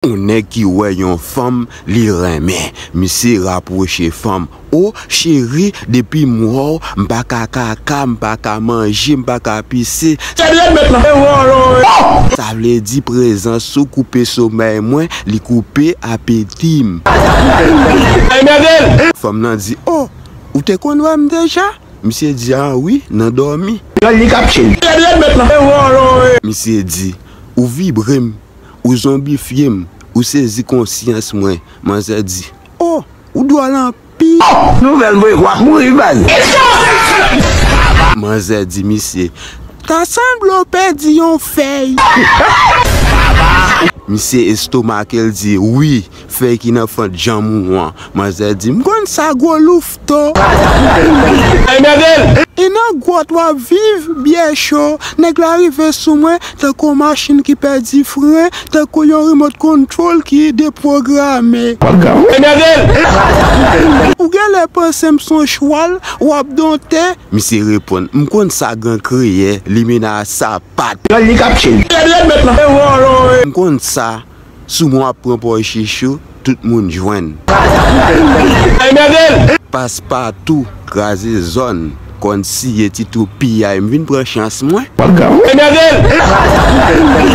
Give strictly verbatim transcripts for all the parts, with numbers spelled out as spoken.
Yon nèg ki wè yon fanm li renmen, misye rapwoche fanm. O cheri, depi m wè w, m pa ka kaka, m pa ka manje, m pa ka pise. Sa vle di prezans ou koupe somèy mwen, li koupe apeti m. Fanm nan di, o, ou te konn wè m deja? Misye di, a wi, nan dòmi. Misye di, ou vibre m, ou zonbifye m, ou sezi konsyans mwen. Manzè di, o, ou dwòl anpil. Nouvèl mwen, w ap mouri, baz. Manzè di misye, ta sanble w pèdi yon fèy. Misye estomake l di, wi, fèy ki nan fant janm ou an. Manzè di, m konn sa, gwo louto. E nan gwòt w ap viv, byè cho. Nèg la rive sou mwen, tankou yon machin ki pèdi fren, tankou yon remote control ki depwograme. Ou genlè panse m se yon chwal, w ap donte. Misye reponn, m konn sa, gran kreyè, limena a sapat. M konn sa, sou mwen w ap pran pòz chichou, tout moun jwenn. Paspatou, kraze zòn, konn siye ti twoup piyay, m vin pran chans mwen.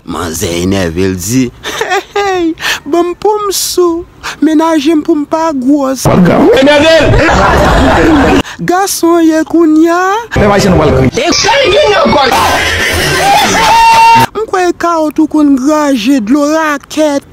Manzè enève, l di, hey, hey, ban m pou m sou. Menaje m pou m pa gwòs. Gason ye kounya. M kwè kawot ou konn graje dlo rakèt.